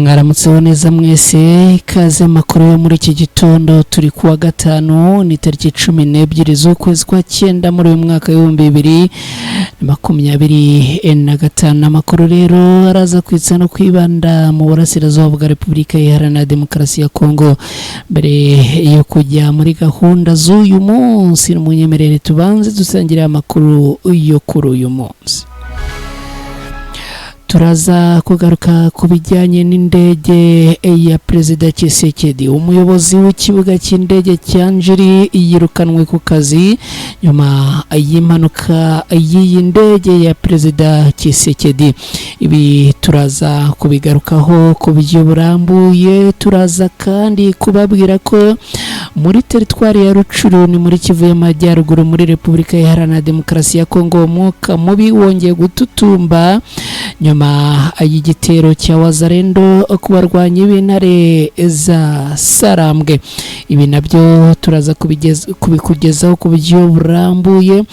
Mwaramutseho neza mwese, ikaze amakuru yo muri iki gitondo. Turi kuwa gatanu, ni tariki 12 z'ukwezi kwa cyenda muri uyu mwaka w'2025. Amakuru rero araza kwitsa no kwibanda mu burasirazuba bwa Repubulika Iharanira Demokarasi ya Kongo. Mbere yo kujya muri gahunda z'uyu munsi, munyemerere tubanze dusangire amakuru yo kuri uyu munsi. Turaza kugaruka ku bijyanye n'indege ya Perezida Tshisekedi. Umuyobozi w'ikibuga cy'indege cya Njiri yirukanwe ku kazi nyuma y'impanuka y'iyi ndege ya Perezida Tshisekedi. Ibi turaza kubigarukaho ku buryo burambuye. Turaza kandi kubabwira ko muri teritwari ya Rucuru, ni muri Kivu y'Amajyaruguru, muri Repubulika Iharanira Demokarasi ya Kongo, umwuka mubi wongeye gututumba nyuma y'igitero cya Wazalendo ku barwanyi b'intare za Sarambwe. Ibi nabyo turaza kubikugezaho ku buryo burambuye.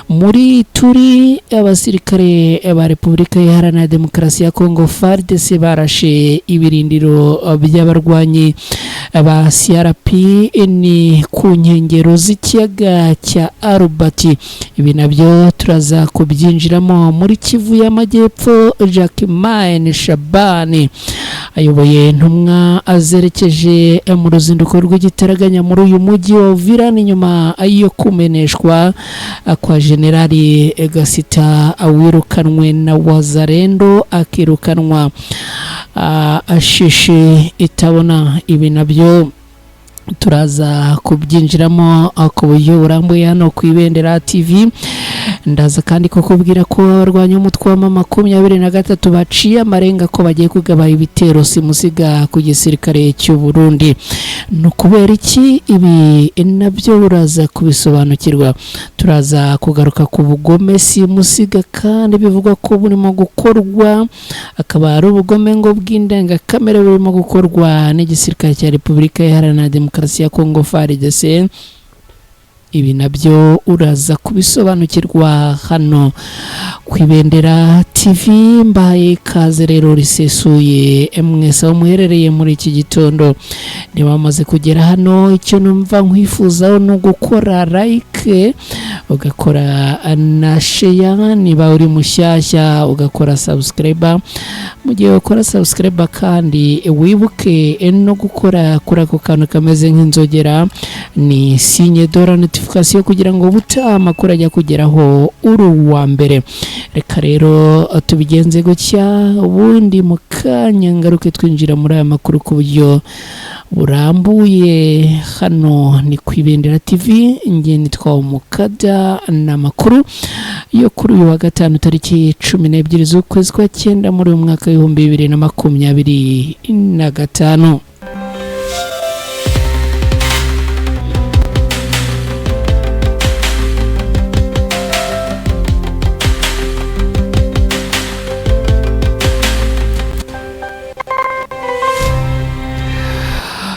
Muri turi abasirikare ba Repubulika Iharanira Demokarasi ya Kongo FARDC barashe ibirindiro by'abarwanyi ba CRP ni ku nkengero z'ikiyaga cya Albert. Ibi nabyo turaza kubyinjiramo. Muri Kivu y'Amajyepfo, Jacquemaine Shabani ayoboye intumwa azerekeje mu ruzinduko rw'igitaraganya muri uyu mujyi wa Uvira, ni nyuma yo kumeneshwa kwa Generali Gasita wirukanwe na Wazalendo, akirukanwa ashishe itabona. Ibi nabyo turaza kubyinjiramo ku buryo burambuye hano ku Ibendera TV. Ndaza kandi kukubwira ko abarwanya umutwe wa 23 baciye amarenga ko bagiye kugaba ibitero simusiga ku gisirikare cy'u Burundi. Ni ukubera iki? Ibi nabyo uraza kubisobanukirwa. Turaza kugaruka ku bugome simusiga kandi bivugwa ko burimo gukorwa, akaba ari ubugome ngo bw'indengakamere burimo gukorwa n'igisirikare cya Repubulika Iharanira Demokarasi ya Kongo FARDC. Ibi nabyo uraza kubisobanukirwa hano ku Ibendera TV. Mbaye ikaze rero risesuye mwese aho muherereye muri iki gitondo. Niba wamaze kugera hano, icyo numva nkwifuzaho ni ugukora like, ugakora na share. Niba uri mushyashya, ugakora subscribe. Mu gihe ukora subscribe kandi, wibuke no gukora kuri ako kantu kameze nk'inzogera, ni signe de la notification, kugira ngo ubutaha amakuru ajya kugeraho uri uwa mbere. Reka rero tubigenze gutya, ubundi mu kanya ngaruke twinjira muri aya makuru ku buryo burambuye. Hano ni ku Ibendera TV, nge nitwa Umukada. Ni amakuru yo kuri uyu wa gatanu, tariki 12 z'ukwezi kwa cyenda muri uyu mwaka w'2025.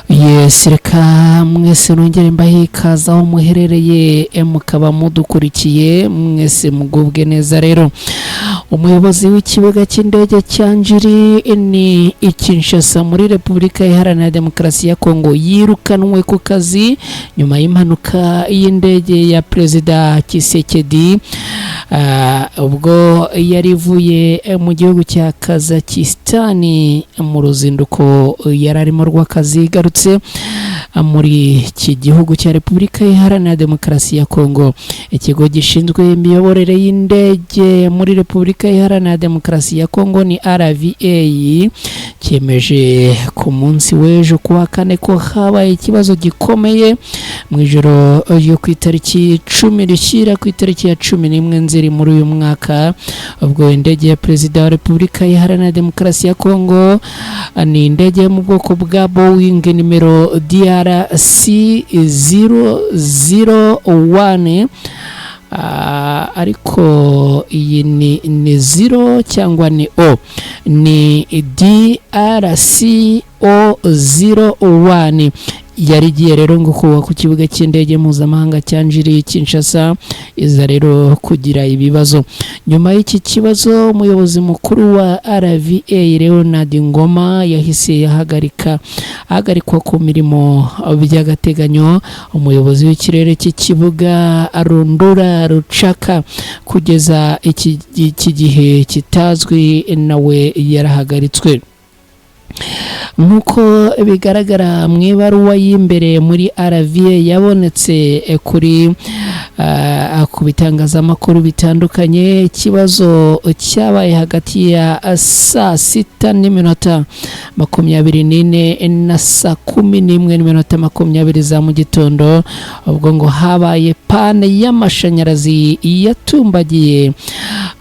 Yes, reka mwese nongere mbahe ikaze aho muherereye, mukaba mudukurikiye mwese, mugubwe neza. Rero umuyobozi w'ikibuga cy'indege cya Njiri, ni i Kinshasa muri Repubulika Iharanira Demokarasi ya Kongo, yirukanwe ku kazi nyuma y'impanuka y'indege ya Perezida Tshisekedi, ubwo yari ivuye mu gihugu cya Kazakhstan mu ruzinduko yari arimo rw'akazi, igarutse muri iki gihugu cya Repubulika Iharanira Demokarasi ya Kongo. Ikigo gishinzwe imiyoborere y'indege muri Repubulika Iharanira Demokarasi ya Kongo, ni RVA, cyemeje ku munsi w'ejo kuwa kane ko habaye ikibazo gikomeye mu ijoro ryo ku itariki 10 rishyira ku itariki ya 11 Nzeri muri uyu mwaka, ubwo indege ya Perezida wa Repubulika Iharanira Demokarasi ya Kongo, ni indege yo mu bwoko bwa Boeing nimero DRC 001. Ariko iyi ni zero cyangwa ni o, ni DRC O 01. Yari igiye rero ngo kuba ku kibuga cy'indege mpuzamahanga cya Njiri Kinshasa, iza rero kugira ibibazo. Nyuma y'iki kibazo, umuyobozi mukuru wa RVA Leonard Ngoma yahise ahagarikwa ku mirimo by'agateganyo. Umuyobozi w'ikirere cy'ikibuga Arundura Rucaka, kugeza iki gihe kitazwi, nawe yarahagaritswe. Nk'uko bigaragara mu ibaruwa y'imbere muri RVA yabonetse kuri ku bitangazamakuru bitandukanye, ikibazo cyabaye hagati ya 6:24 na 11:20 za mu gitondo, ubwo ngo habaye panne y'amashanyarazi yatumbagiye,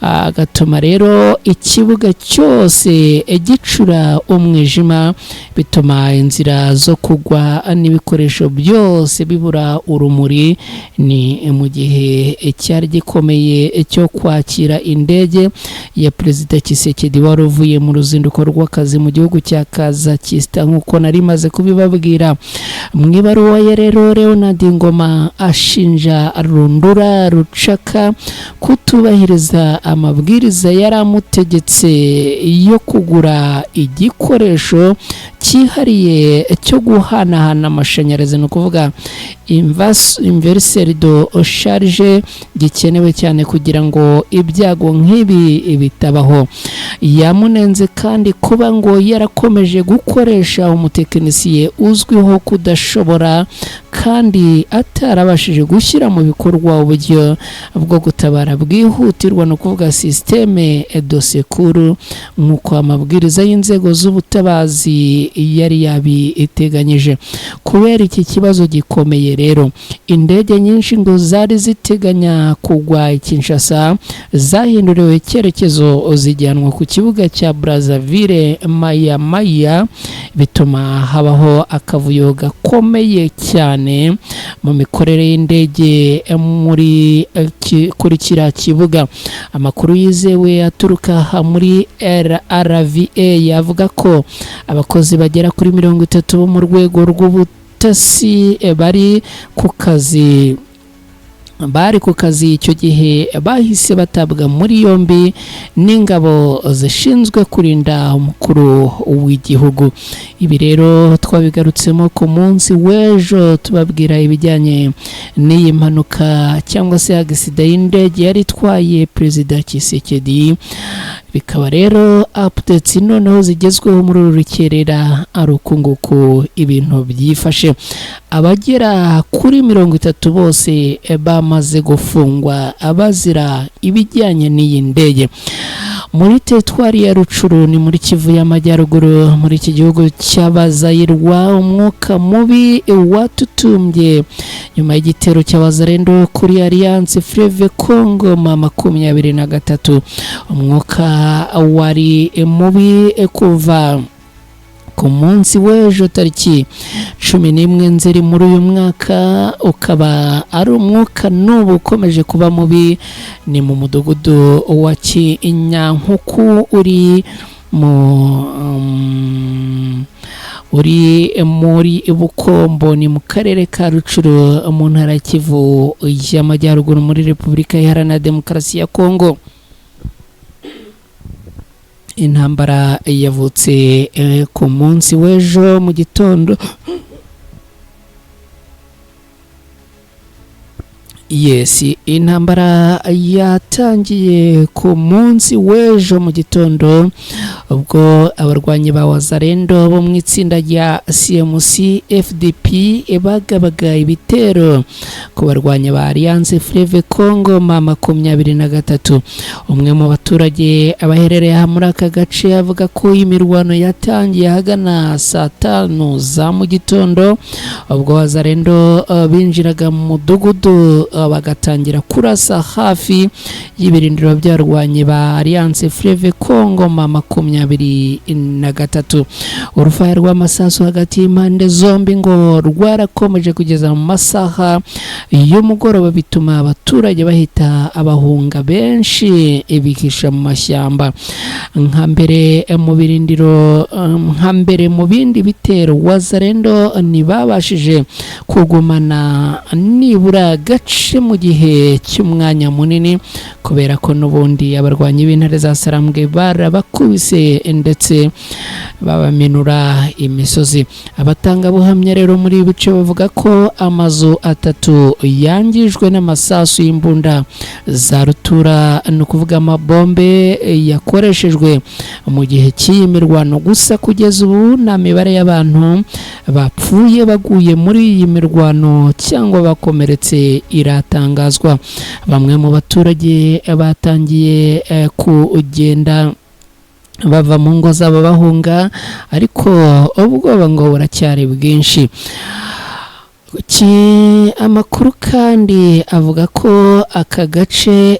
agatuma rero ikibuga cyose gicura umwijima, bituma inzira zo kugwa n'ibikoresho byose bibura urumuri. Ni mu gihe cyari gikomeye cyo kwakira indege ya Perezida Tshisekedi wari uvuye mu ruzinduko rw'akazi mu gihugu cya Kazakhstan, nk'uko nari maze kubibabwira. Mu ibaruwa ye rero, Leonard Ngoma ashinja Rundura Rucaka kutubahiriza amabwiriza yari amutegetse yo kugura igikoresho cyihariye cyo guhanahana amashanyarazi, ni ukuvuga inverseur de charge, gikenewe cyane kugira ngo ibyago nk'ibi bitabaho. Yamunenze kandi kuba ngo yarakomeje gukoresha umutekinisiye uzwiho kudashobora kandi atarabashije gushyira mu bikorwa uburyo bwo gutabara bwihutirwa, ni ukuvuga système de secours, nk'uko amabwiriza y'inzego z'ubutabazi yari yabiteganyije. Kubera iki kibazo gikomeye rero, indege nyinshi ngo zari ziteganya kugwa i Kinshasa zahinduriwe icyerekezo, zijyanwa ku kibuga cya Brazzaville Maya Maya, bituma habaho akavuyo gakomeye cyane mu mikorere y'indege muri kuri kiriya kibuga. Amakuru yizewe aturuka muri RVA yavuga ko abakozi bagera kuri 30 bo mu rwego rw'ubutasi bari ku kazi icyo gihe bahise batabwa muri yombi n'ingabo zishinzwe kurinda umukuru w'igihugu. Ibi rero twabigarutsemo ku munsi w'ejo, tubabwira ibijyanye n'iyi mpanuka cyangwa se accident y'indege yari itwaye Perezida Tshisekedi. Bikaba rero updates noneho zigezweho muri uru rukerera ari uku nguku ibintu byifashe. Abagera kuri 30 bose bamaze gufungwa abazira ibijyanye n'iyi ndege. Muri teritwari ya Rucuru, ni muri Kivu y'Amajyaruguru, muri iki gihugu cy'Abazayirwa, umwuka mubi watutumbye nyuma y'igitero cy'Abazarendo kuri Alliance Fleuve Congo M23. Umwuka wari mubi kuva ku munsi w'ejo tariki 11 Nzeri muri uyu mwaka, ukaba ari umwuka n'ubu ukomeje kuba mubi. Ni mu mudugudu wa Kinyankuku uri muri Bukombo, ni mu karere ka Rucuru, mu ntara ya Kivu y'Amajyaruguru, muri Repubulika Iharanira Demokarasi ya Kongo. Intambara yavutse ku munsi w'ejo mu gitondo. Yes, intambara yatangiye ku munsi w'ejo mu gitondo, ubwo abarwanyi ba Wazarendo bo mu itsinda rya CMC FDP bagabaga ibitero ku barwanyi ba Alliance Fleuve Congo M23. Umwe mu baturage abaherereye aha muri aka gace avuga ko imirwano yatangiye ahagana saa 5 za mu gitondo, ubwo Wazarendo binjiraga mu mudugudu bagatangira kurasa hafi y'ibirindiro by'abarwanyi ba Alliance Fleuve Congo M23. 23. Urufaya rw'amasasu hagati y'impande zombi ngo rwarakomeje kugeza mu masaha y'umugoroba, bituma abaturage bahita abahunga benshi bihisha mu mashyamba. Nka mbere mu birindiro, nka mbere mu bindi bitero, Wazalendo ntibabashije kugumana nibura gace mu gihe cy'umwanya munini, kubera ko n'ubundi abarwanyi b'intare za Sarambwe barabakubise ndetse babaminura imisozi. Abatangabuhamya rero muri ibi bice bavuga ko amazu atatu yangijwe n'amasasu y'imbunda za rutura, ni ukuvuga amabombe yakoreshejwe mu gihe cy'iyi mirwano. Gusa kugeza ubu nta mibare y'abantu bapfuye baguye muri iyi mirwano cyangwa bakomeretse iratangazwa. Bamwe mu baturage batangiye kugenda bava mu ngo zabo bahunga, ariko ubwoba ngo buracyari bwinshi. Amakuru kandi avuga ko aka gace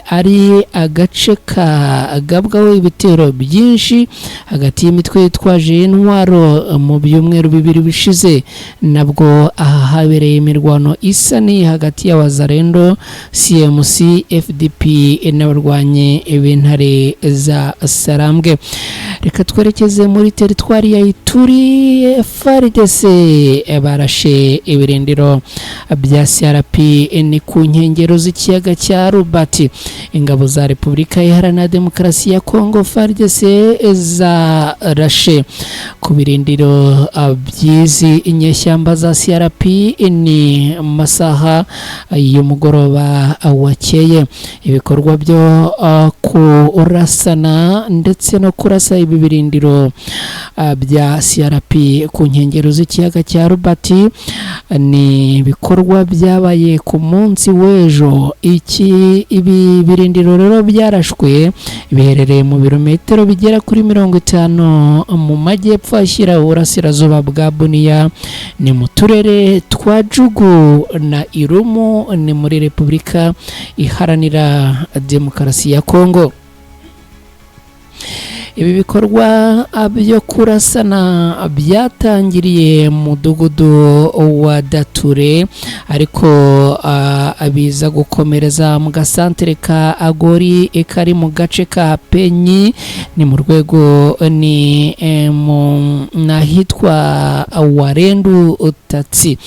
ari agace kagabwaho ibitero byinshi hagati y'imitwe yitwaje intwaro. Mu byumweru 2 bishize nabwo aha habereye imirwano isa n'iyi hagati ya Wazalendo, CMC, FDP n'abarwanyi b'intare za Sarambwe. Reka twerekeze muri teritwari ya Ituri. FARDC barashe ibirindiro bya CRP ni ku nkengero z'ikiyaga cya Rubati. Ingabo za Repubulika Iharanira Demokarasi ya Kongo FARDC zarashe ku birindiro by'izi inyeshyamba za CRP ni mu masaha y'umugoroba wakeye. Ibikorwa byo kurasana ndetse no kurasa ibi birindiro bya CRP ku nkengero z'ikiyaga cya Rubati ni ibikorwa byabaye ku munsi w'ejo. Ibi birindiro rero byarashwe biherereye mu birometero bigera kuri 50 mu majyepfo ashyira uburasirazuba bwa Bunia, ni mu turere twa Jugu na Irumu, ni muri Repubulika Iharanira Demokarasi ya Kongo. Ibi bikorwa byo kurasana byatangiriye mu mudugudu wa Dature, ariko biza gukomereza mu gasantere ka Agori kari mu gace ka Penyi, ni mu rwego ni n'ahitwa Warendu Tatsi.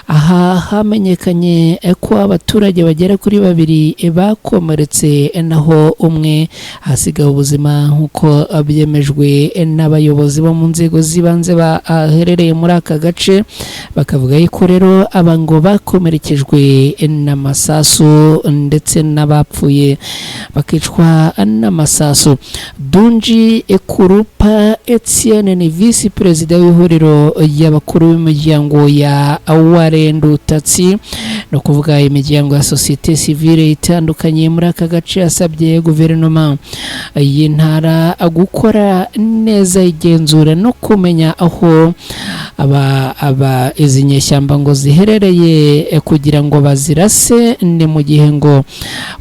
Aha hamenyekanye ko abaturage bagera kuri 2 bakomeretse, naho umwe hasigaye ubuzima, nk'uko byemejwe n'abayobozi bo mu nzego z'ibanze baherereye muri aka gace. Bakavuga yuko rero aba ngo bakomerekejwe n'amasasu ndetse n'abapfuye bakicwa n'amasasu. Dunji Ekurupa Etienne ni visi perezida w'ihuriro y'abakuru b'imiryango ya Warendu Tatsi, ni ukuvuga imiryango ya sosiyete sivile itandukanye muri aka gace, yasabye guverinoma y'intara gukora neza igenzura no kumenya aho aba izi nyeshyamba ngo ziherereye kugira ngo bazirase. Ni mu gihe ngo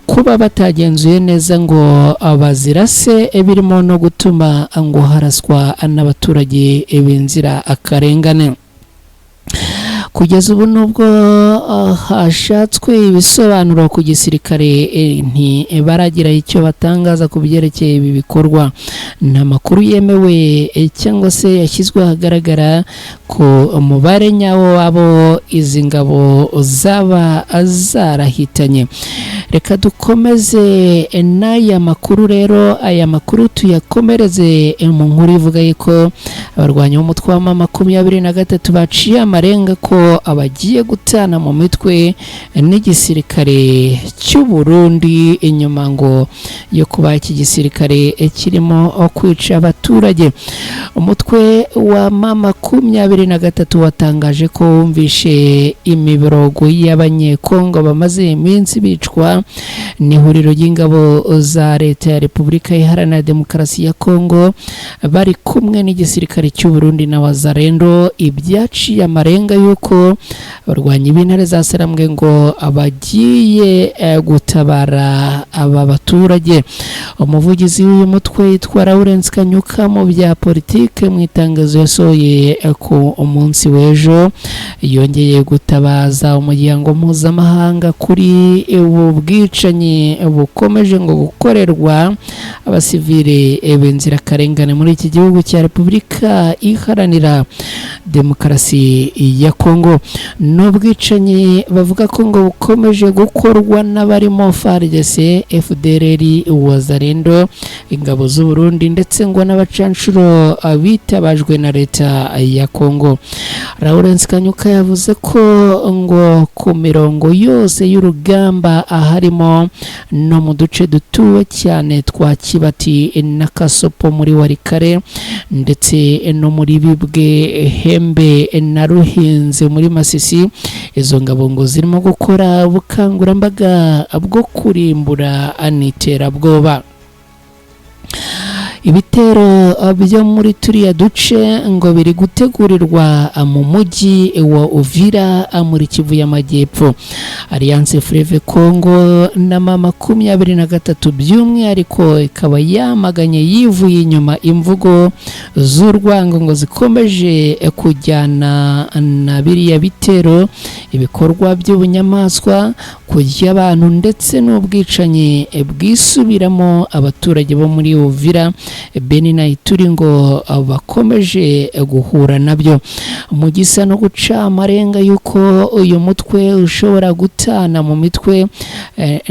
kuba batagenzuye neza ngo bazirase birimo no gutuma ngo haraswa n'abaturage b'inzira akarengane. Kugeza ubu nubwo hashatswe ibisobanuro ku gisirikare, ntibaragira icyo batangaza ku byerekeye ibi bikorwa. Nta makuru yemewe cyangwa se yashyizwe ahagaragara ku mubare nyawo wabo izi ngabo zaba zarahitanye. Reka dukomeze n'aya makuru rero, aya makuru tuyakomereze mu nkuru ivuga yuko abarwanyi b'umutwe wa M23 baciye amarenga ko abagiye gutana mu mitwe n'igisirikare cy'u Burundi, inyuma ngo yo kuba iki gisirikare kirimo kwica abaturage. Umutwe wa M23 watangaje ko wumvishe imiborogo y'Abanyekongo bamaze iminsi bicwa n'ihuriro ry'ingabo za Leta ya Repubulika Iharanira Demokarasi ya Kongo bari kumwe n'igisirikare cy'u Burundi na Wazalendo. Ibyaciye amarenga yuko ko abarwanyi b'intare za Sarambwe ngo abagiye gutabara aba baturage. Umuvugizi w'uyu mutwe yitwa Lawrence Kanyuka mu bya politike, mu itangazo yasohoye ku munsi w'ejo, yongeye gutabaza umuryango mpuzamahanga kuri ubu bwicanyi bukomeje ngo gukorerwa abasivile b'inzirakarengane muri iki gihugu cya Repubulika Iharanira Demokarasi ya Kongo. N'ubwicanyi bavuga ko ngo bukomeje gukorwa n'abarimo FARDC, FDLR, Wazalendo, ingabo z'u Burundi ndetse ngo n'abacanshuro bitabajwe na leta ya Kongo. Lawrence Kanyuka yavuze ko ngo ku mirongo yose y'urugamba, aharimo no mu duce dutuwe cyane twa Kibati na Kasopo muri Warikare, ndetse no muri Bibwe, Hembe na Ruhinze muri Masisi, izo ngabo ngo zirimo gukora ubukangurambaga bwo kurimbura n'iterabwoba. Ibitero byo muri turiya duce ngo biri gutegurirwa mu mujyi wa Uvira muri Kivu y'Amajyepfo. Alliance Fleuve Congo na M23 by'umwihariko ikaba yamaganye yivuye inyuma imvugo z'urwango ngo zikomeje kujyana na biriya bitero, ibikorwa by'ubunyamaswa, kurya abantu ndetse n'ubwicanyi bwisubiramo abaturage bo muri Uvira, Beni na Ituri ngo bakomeje guhura nabyo. Mu gisa no guca amarenga y'uko uyu mutwe ushobora gutana mu mitwe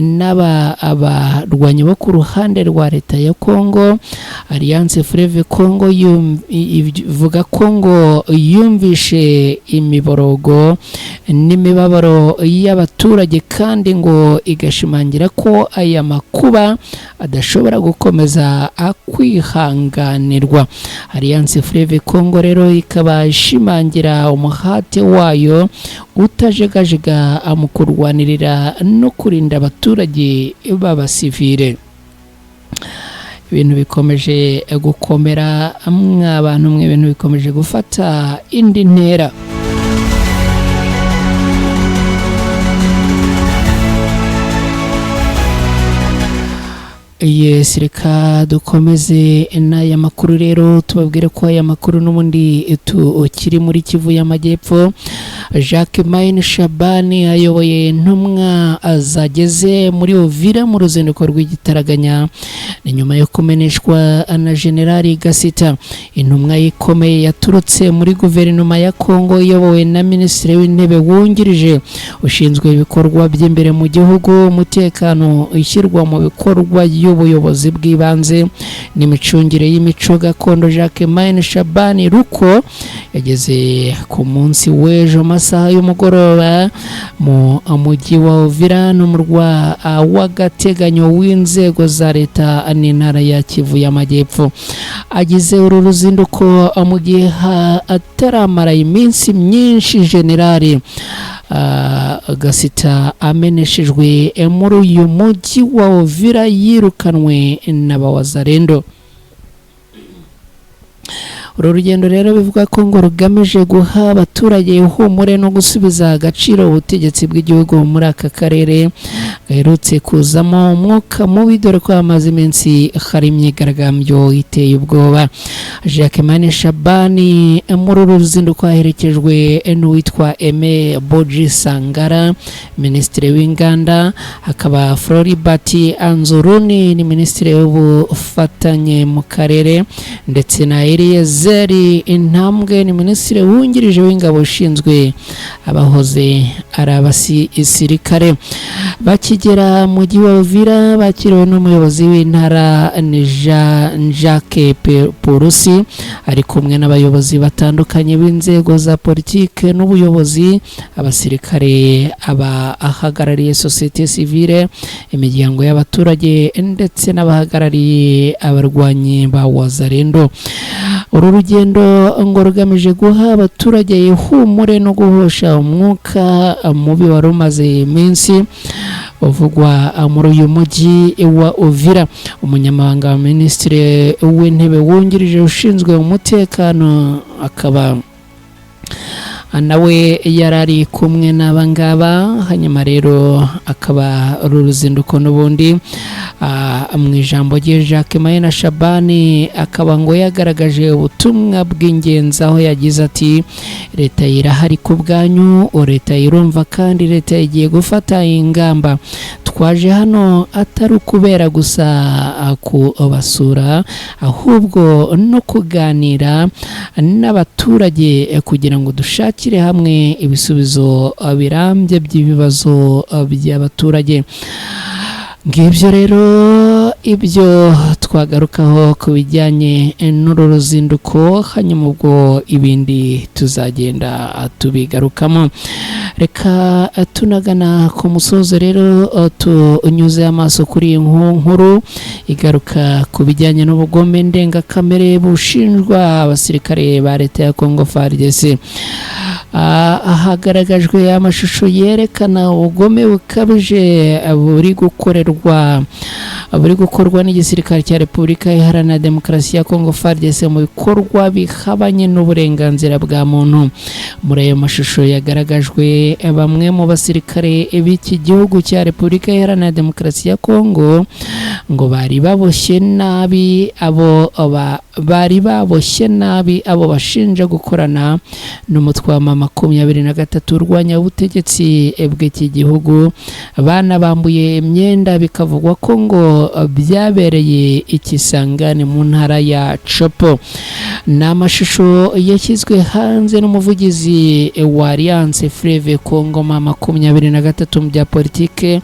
n'aba abarwanyi bo ku ruhande rwa leta ya Kongo, Alliance Fleuve Congo ivuga ko ngo yumvishe imiborogo n'imibabaro y'abaturage, kandi ngo igashimangira ko aya makuba adashobora gukomeza kwihanganirwa. Alliance Fleuve Congo rero ikaba ishimangira umuhate wayo utajegajega mu kurwanirira no kurinda abaturage b'abasivile. Ibintu bikomeje gukomera mwa bantu mwe, ibintu bikomeje gufata indi ntera. Yes, reka dukomeze n'aya makuru rero, tubabwire ko aya makuru n'ubundi tukiri muri Kivu y'Amajyepfo. Jacques Maine Shabani ayoboye intumwa zageze muri Uvira mu ruzinduko rw'igitaraganya, ni nyuma yo kumeneshwa na Generali Gasita. Intumwa ikomeye yaturutse muri guverinoma ya Kongo iyobowe na Minisitiri w'Intebe wungirije ushinzwe ibikorwa by'imbere mu gihugu, umutekano, ishyirwa mu bikorwa y'ubuyobozi bw'ibanze n'imicungire y'imico gakondo, Jacques Maine Shabani Ruko, yageze ku munsi w'ejo masaha y'umugoroba mu mujyi wa Uvira, n'umurwa w'agateganyo w'inzego za leta n'intara ya Kivu y'Amajyepfo. Agize uru ruzinduko mu gihe ataramara iminsi myinshi Generali Gasita ameneshejwe muri uyu mujyi wa Uvira, yirukanwe n'abawazarendo. Uru rugendo rero bivuga ko ngo rugamije guha abaturage ihumure no gusubiza agaciro ubutegetsi bw'igihugu muri aka karere gaherutse kuzamo umwuka mubi, dore ko hamaze iminsi hari imyigaragambyo iteye ubwoba. Jacques Mane Shabani muri uru ruzinduko aherekejwe n'uwitwa Aime Boji Sangara, Minisitiri w'Inganda, hakaba Floribert Anzuruni, ni Minisitiri w'Ubufatanye mu Karere, ndetse na Eliezer Intambwe, ni Minisitiri wungirije w'Ingabo ushinzwe abahoze ari abasirikare. Bakigera mu mujyi wa Uvira bakiriwe n'umuyobozi w'intara, ni Jean Jacques Purusi, ari kumwe n'abayobozi batandukanye b'inzego za politike n'ubuyobozi, abasirikare, abahagarariye sosiyete sivile, imiryango y'abaturage ndetse n'abahagarariye abarwanyi ba Wazarendo. Uru rugendo ngo rugamije guha abaturage ihumure no guhosha umwuka mubi wari umaze iminsi uvugwa muri uyu mujyi wa Uvira. Umunyamabanga wa Minisitiri w'Intebe wungirije ushinzwe umutekano akaba Nawe yari ari kumwe n'aba ngaba. Hanyuma rero akaba ari uruzinduko n'ubundi. Mu ijambo rye, Jacques Mayena Shabani akaba ngo yagaragaje ubutumwa bw'ingenzi, aho yagize ati: "Leta irahari ku bwanyu, leta irumva kandi leta igiye gufata ingamba. Twaje hano atari ukubera gusa kubasura, ahubwo no kuganira n'abaturage kugira ngo dushakire hamwe ibisubizo birambye by'ibibazo by'abaturage." Ngibyo rero ibyo twagarukaho ku bijyanye n'uru ruzinduko, hanyuma ubwo ibindi tuzagenda tubigarukamo. Reka tunagana ku musozo rero, tunyuze amaso kuri iyi nkuru igaruka ku bijyanye n'ubugome ndengakamere bushinjwa abasirikare ba leta ya Congo FARDC. Hagaragajwe amashusho yerekana ubugome bukabije buri gukorwa n'igisirikare cya Repubulika Iharanira Demokarasi ya Congo FARDC mu bikorwa bihabanye n'uburenganzira bwa muntu. Muri ayo mashusho yagaragajwe, bamwe mu basirikare b'iki gihugu cya Repubulika Iharanira Demokarasi ya Congo ngo bari baboshye nabi abo bashinja gukorana n'umutwe wa M23 urwanya ubutegetsi bw'iki gihugu, banabambuye imyenda. Bikavugwa ko ngo byabereye i Kisangani mu ntara ya Tshopo. Ni amashusho yashyizwe hanze n'umuvugizi wa Alliance Fleuve Congo M23 mu bya politike,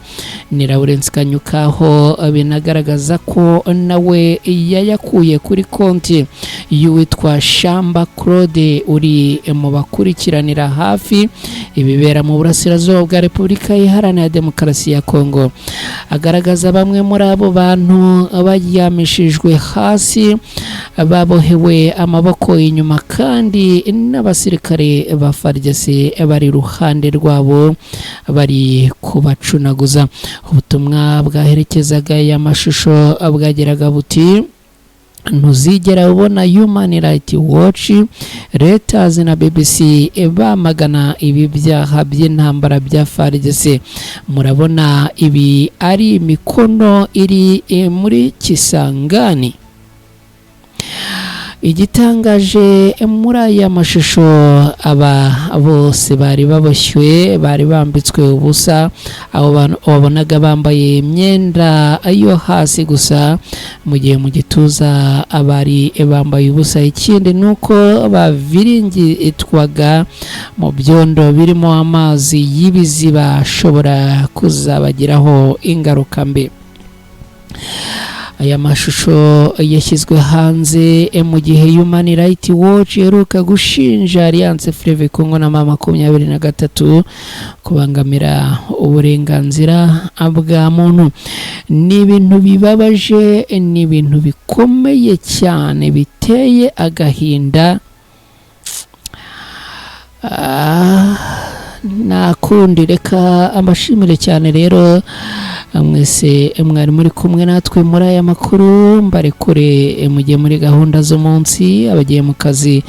ni Lawrence Kanyuka, aho binagaragaza ko nawe yayakuye kuri konti y'uwitwa Shamba Claude, uri mu bakurikiranira hafi ibibera mu burasirazuba bwa Repubulika Iharanira Demokarasi ya Congo. Agaragaza bamwe muri abo bantu baryamishijwe hasi, babohewe amaboko inyuma, kandi n'abasirikare ba FARDC bari iruhande rwabo bari kubacunaguza. Ubutumwa bwaherekezaga aya mashusho bwageraga buti: "Ntuzigera ubona Human Rights Watch, Reuters na BBC bamagana ibi byaha by'intambara bya FARDC. Murabona ibi ari imikono iri muri Kisangani?" Igitangaje muri aya mashusho, aba bose bari baboshywe bari bambitswe ubusa, abo bantu wabonaga bambaye imyenda yo hasi gusa, mu gihe mu gituza abari bambaye ubusa. Ikindi ni uko baviringitwaga mu byondo birimo amazi y'ibiziba ashobora kuzabagiraho ingaruka mbi. Aya mashusho yashyizwe hanze mu gihe Human Rights Watch iheruka gushinja Alliance Fleuve Congo na M23 kubangamira uburenganzira bwa muntu. Ni ibintu bibabaje, ni ibintu bikomeye cyane, biteye agahinda. Nakundi reka ambashimire cyane rero mwese mwari muri kumwe natwe muri aya makuru. Mbarekure mugiye muri gahunda z'umunsi. Abagiye mu kazi,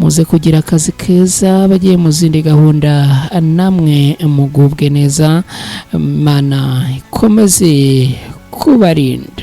muze kugira akazi keza. Abagiye mu zindi gahunda, namwe mugubwe neza. Imana ikomeze kubarinda.